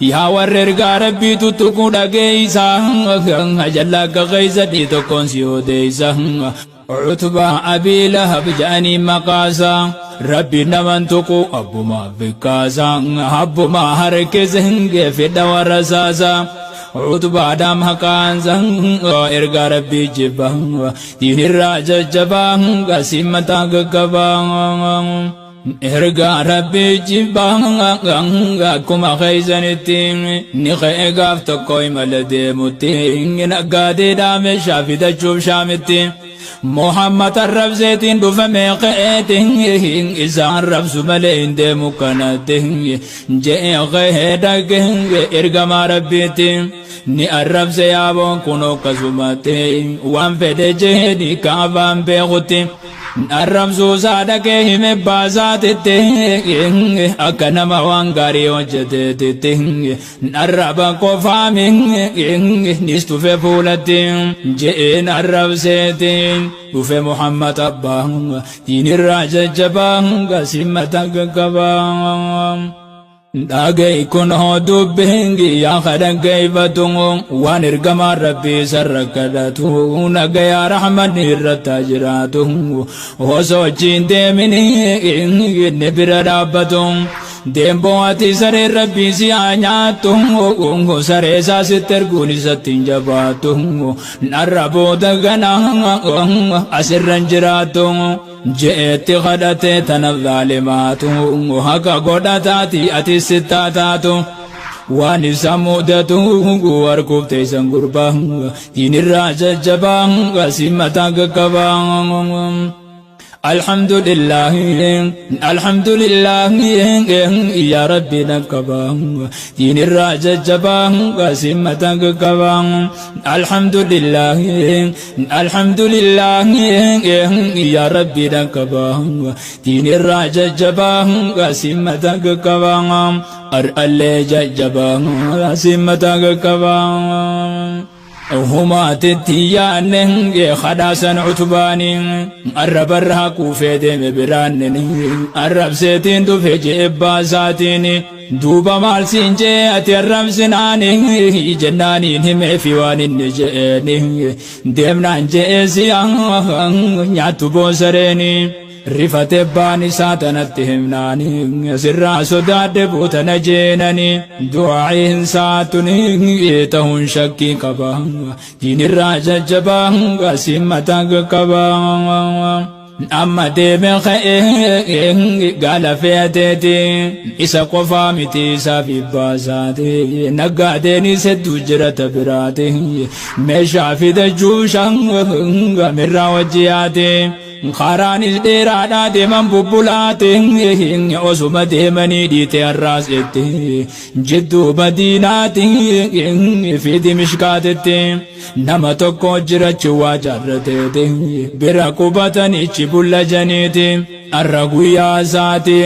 Yaa warra ergaa Rabbii tuttuquu dhageeysa, jalla akka keeysadhi tokkoon si odeeysa. Utbaa Abii Lahab ja'anii maqaasa, Rabbi naman tuqu abbumaa fikkaasa, abbumaa harkise fidha warra saasa. Utbaadhaa maqaansa ergaa Rabbii jibba, diinirraa jajjabaa qasiin mataa gaggabaa. Ergaa Rabbii jibbaa akkuma keeysanitti ni ka'e gaaf tokko imala deemutti naggaadeedhaa meeshaa fidachuuf Shaamitti. Muhammad arrabseetiin dhufame ka'eeti isa arrabsu malee hin deemu kanatti je'e ka'ee dhaqe ergamaa Rabbiitti ni arrabse yaaboon kun akkasumatti waan fedhe jeeni ka afaan beekutti. Arrabsuu isaa dhaqee hime baasaatitti akka nama waan gaarii hojjeteetitti arraba qofaami nis tufe fuulatti je'een arrabseeti dhufe Muhammad abbaa diinirraa jajjabaa gasimmata gaggabaa. Dhaga'i kunoo dubbiin kiyya ka dhaggeeffatu waan ergamaan Rabbii isarra kadhatu nagayaa rahmanni irratti haa jiraatu osoo achiin deemin inni bira dhaabbatu deemboo ati sareen Rabbii si haa nyaattu saree isaa sitti erguun isatti hin jabaattu narra booda gana asirra hin jiraattu. Je'eetti kadhate tana zaalimaatu haqa godhataati ati sittaa taatu waan isa mudatu arguuf teessan gurbaa diinirraa jajjabaa asii mataa gaggabaa. Alhamdulillah Alhamdulillah yaa Rabbi naqqaba diinirraa jajjabaa asii mataa gaggabaa. Alhamdulillah Alhamdulillah yaa Rabbi dhaqqaba diinirraa jajjabaa asimmata qaqqaba ar'allee jajjabaa asimmata qaqqaba. Humaatitti yaanne kadhaasan utbaani arrabarraa kuufee deeme biraanne arrabseetiin dhufe jeebbaa isaatiin. Duuba maal siin jee ati arrabsinaani jennaaniin himeefi waan inni je'eeni deemnaan je'ee si'a nyaattu boosareeni rifate baan isaa tanatti himnaani sirraa sodaadhe buutana jeenani du'aa'iin saatuni ta'uun shakkii qaba diinirraa jajjabaa asiin mataa qaqqaba. Amma deeme ka'ee gaala fe'ateeti isa qofaa miti isaaf ibbaasaati naggaadeenis hedduu jira ta biraati meeshaa fidachuu shamirraa wajji yaate karaanis dheeraadhaa deeman bubbulaate osuma deemanii dhiite har'aas itti jidduu madiinaati fi dimishqaatitti. Nama tokko jirachi waa jaarrateeti bira qubatanichi bulla janiiti arra guyyaa isaati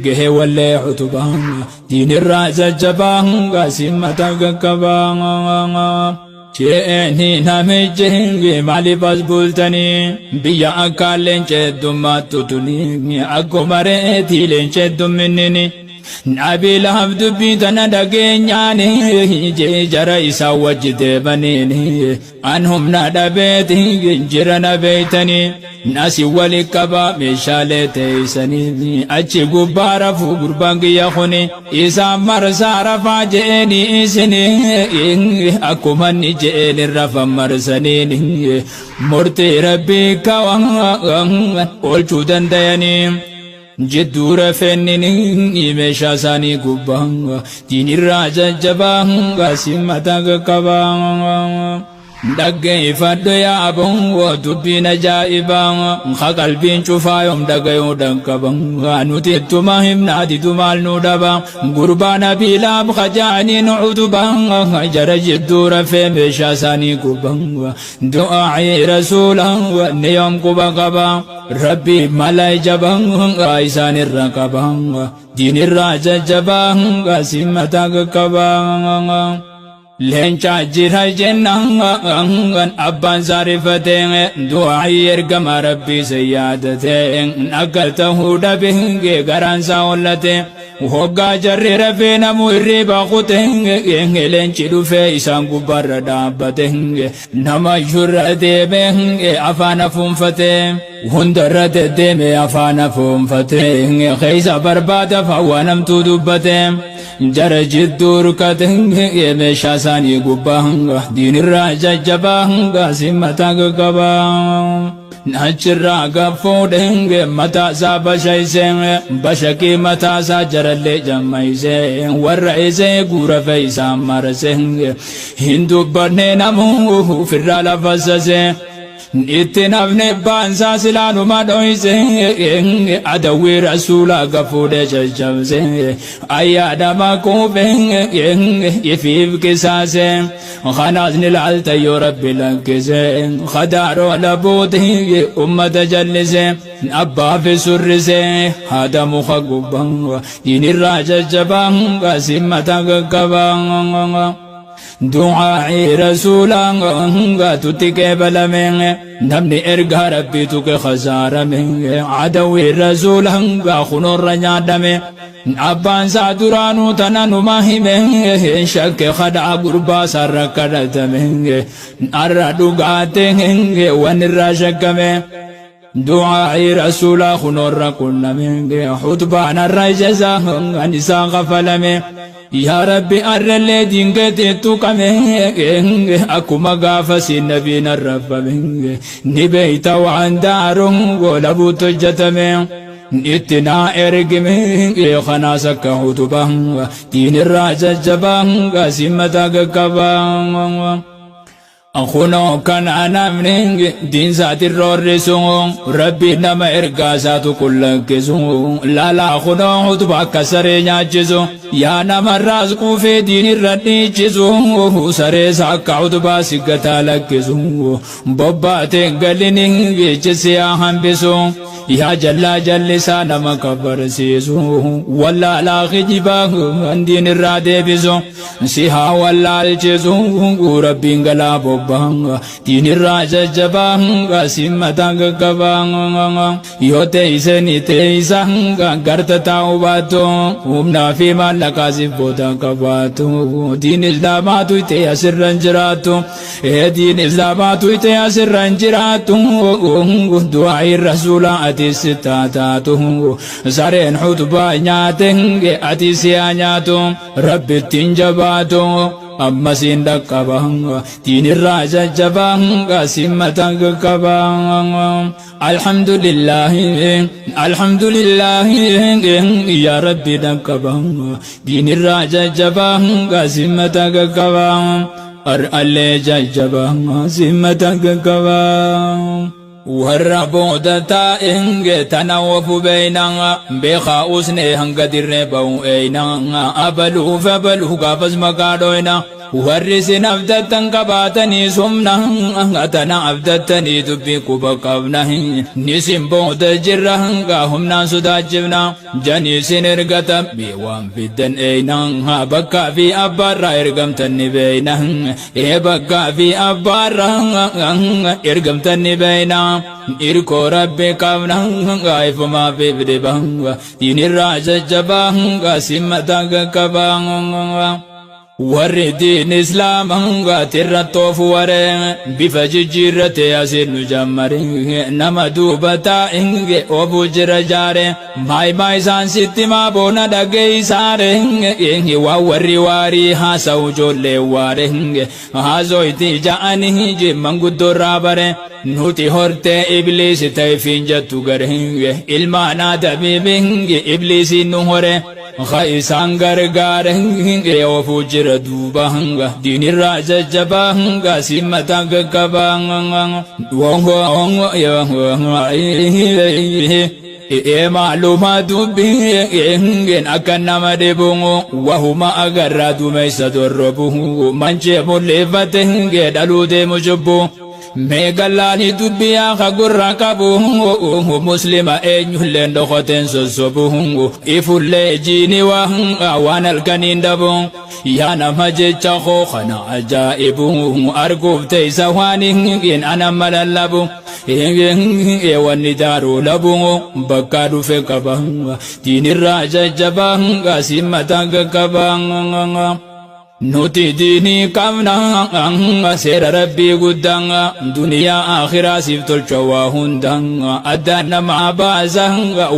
gahe wallee utubaa diinirraa jajjabaa gaasiin mataa qaqqabaa. Je'eeni namichi maaliif as bultanii biyya akka leenca heddummaattu tuni akkuma re'eetii leenca heddumminnini. Nabi Lahab dubbii tana dhageenyaan jee jara isaa wajji deemaniin an humna dhabeeti jira na beeytanii nasi wali qaba meeshaalee teeysanii achi gubbaa rafuu gurbaan kiyya kuni isaan marsaa rafaa je'eeni isini akkuma inni je'een rafan marsaniin murtii rabbii kawan oolchuu dandayanii. Jidduu rafeennin meeshaa isaanii gubbaa diinirraa jajjabaa asiin mataa qaqqabaa. Dhaggeeffadhu yaa aboo dubbiin ajaa'ibaa ka qalbiin cufaa yoom dhagayuu dhaqqaba nuti ittuma himnaa didu maal nu dhaba gurbaa nabiilaaf kajaaniin utubaa jara jidduu rafee meeshaa isaanii gubbaa du'aa'ii rasuula ni yoom quba qaba. Rabbi mala jabaa isaan irra qaba diinirraa jajjabaa asiin mataa qaqqaba. Leenca jira jennaan abbaan saarifate du'aa'ii ergama rabbii isa yaadate akka ta'uu dhabe garaan isaa hollate. Hoggaa jarri rafee namu hirriba kute, leenci dhufee isaan gubbaarra dhaabbate. Nama shurra deeme afaan afuunfate, hundarra deddeeme afaan afuunfate, keessa barbaada fawwaa namtuu dubbate. Jara jidduu rukate meeshaa isaanii gubbaa, diinirraa jajjabaa simmataa qaqqabaa. Achirraa gaffuudhe mataa isaa bashayse, bashaqii mataa isaa jarallee jammayse, warra isee guura fe'isaa marse, hin dubbanne namuu ofirraa lafassase. Itti nafne baansaa silaanuma dhoyse, adawwii rasuulaa gafuudhe caccabse, ayyaadama kuufe ifiif qisaase. Kanaas ni laalta yoo Rabbi lakkise, khadaaroo labuuti ummata jallise, abbaa fi surrise haadha muka gubbaa, diinirraa jajjabaa simmata qaqqabaa. Du'aa'ii rasuulaa tutti qeebalame, namni ergaa Rabbii tuqe khasaarame, adawwii rasuulaa kunoorra nyaadhame. Abbaan isaa duraanuu tana numa hime, shakke kadhaa gurbaa isaarra kadhatame, arra dhugaate waan irraa shakkame. Du'aa'ii rasuulaa kunoorra qunname, xutbaan arra jaza an isaan kafalame. Yaa Rabbi, arrallee diinkeetti tuqame, akkuma gaafa siin nabiin arrabame, ni beeyta waan daaruun goolabuutti hojjetame. Itti naa ergime kanaas akka utubaa, diinirraa jajjabaa simmataa qaqqabaa. Kunoo kana namni diinsaatiin roorrisu, Rabbi nama ergaa isaatu qullakkisu, laalaa kunoo utubaa akka saree nyaachisu, yaa namarraas quufee diinirra dhiichisu, sarees akka utubaa siggataa lakkisu, bobbaateen galini geechisi yaa hambisu, yaa jallaa jallisaa nama kafarsiisu, wallaalaa kijibaa diinirraa deebisu, si haa wallaalchisu Rabbiin galaa bobbaa, diinirraa jajjabaa simmataa qaqqabaa. Yoo teeyse ni teeysa garta taa'uu baattu, humnaa fi maallaqaa siif booda qabaattu, diin islaamaatu itee asirra hin jiraattu, diin islaamaatu itee asirra hin jiraattu. Du'aa'iin rasuulaa atis taataatu, sareen xutbaa nyaate atis yaa nyaatu, Rabbittiin jabaatu ammasiin dhaqqaba, diinirraa jajjabaa simmata qaqqaba. Alhamdulillahi, alhamdulillahi, yaa Rabbi dhaqqaba, diinirraa jajjabaa simmata qaqqaba, ar'allee jajjabaa simmata qaqqaba. Warra booda taa'e tana ofu beeyna, beekaa usnee hanga dirree ba'u eeyna, abaluuf abaluu gaafas maqaa dhoyna. Warri isin abdattan qabaatanii sumna, tana abdattanii dubbii quba qabna, nisin booda jirra humnaan sodaachifna, janii isin ergata waan fiddan eeyna, bakkaa fi abbaarraa ergamtan ni beeyna, ee bakkaa fi abbaarraa ergamtan ni beeyna. Irkoo Rabbi qabna ifumaa fi dhiba, diinirraa jajjabaa simmata qaqqabaa. Warri diin islaamaa tirra toofu waree bifa jijjiirrate asiin nu jammare, nama duuba taa'e oofuu jira jaare, maay isaan sitti maa boona dhageeysaare, waan warri waarii haasa'u ijoollee waare, haasoyti ja'anii jimman guddoorraa bare, nuti hortee ibliisi ta'efiin jettu gare, ilmaan aadamiibi ibliisiin nu hore, ha isaan gargaare oofuu jira duuba, diinirraa jajjabaa simmata qaqqabaa. Ee maaluma dubbiin akka nama dhibu, wahuma agarraa dumeessa dorrobu, manchee mul'ifate dhaluu deemu cubbu. Mee gallaani dubbii haa gurra qabu, muslima eenyulleen dhokoteen sossobu, ifullee jiini waan halkaniin dhabu. Yaa nama jecha koo kana ajaa'ibu, arguuf teessa waan hin ana malallabu. Wanni daaruu labu bakka dhufe qaba. Diinirraa jajjabaa asiin mataa qaqqaba. Nuti diinii qabna seera Rabbii guddaa, duniyaa akhiraa siif tolcha, waa hunda addaan namaa baasa,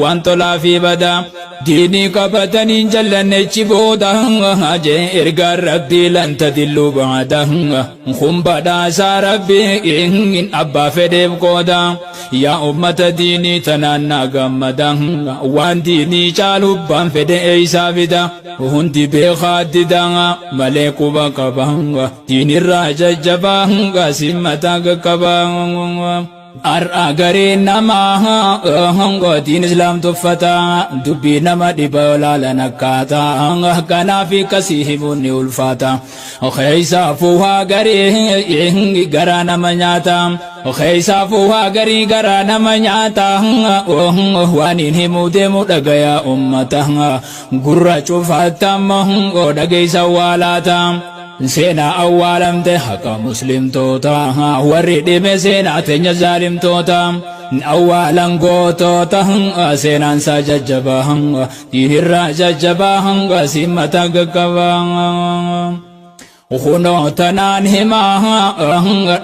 waan tolaa fi badaa. Diinii qabatanii jallannechi booda jee ergaan Rabbii lan tadilluu baada. Kun badhaasaa Rabbii abbaa fedheef qooda. Yaa ummata diinii tanaan naa gammada, waan diinii caalu baan fedhe eeysaa fida? Hundi beekaa dida malee quba qaba, diinirraa jajjabaa asiin mataa qaqqaba. Har'a gareen namaa diin Islaam tuffata, dubbii nama dhiba olaalan akkaataa kanaaf akkasii himuun ni ulfaata. Keessaafuu haa garii garaa nama nyaata. Keessaafuu haa garii garaa nama nyaata. Waan hin himuu deemu dhagayaa ummata. Gurra cufattama dhageessa waalaata. Seenaa awwaalamte haqa muslimtoota, warri dhime seenaa teenya zaalimtoota, awwaalan gootota, seenaan isaa jajjabaa, diinirraa jajjabaa asiin mataa qaqqabaa. Kunoo tanaan himaa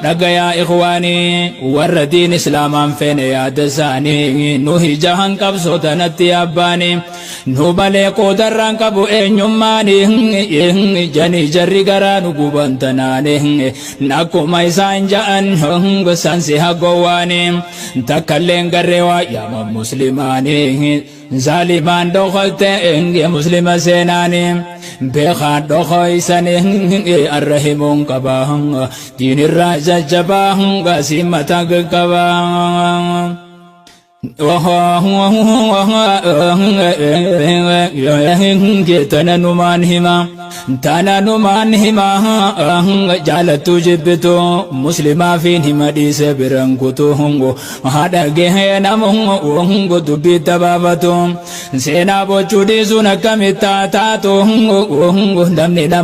dhagayaa ikhwaanii, warra diin Islaamaan feene yaada isaanii, nu hijahan qabsoo tanatti abbaanii, nu malee qoodarraan qabu eenyummaanii janii, jarri garaa nu guban tanaanii akkuma isaan ja'an sansi hagowwaanii takkalleen garree waa yaama muslimaanii. Zaalimaan dhokotte muslima seenaanii, beekaan dhokoysanii arra himuun qaba, diinirraa jajjabaa asiin mataa qaqqabaa. Tana numaan hima, tana numaan hima, jaalattuu jibbitu muslimaafiin hima, dhiise biran kutu, haadha gahee namu dubbii tabaafatu, seenaa bochuu dhiisuun akkamitti taatu namni nama.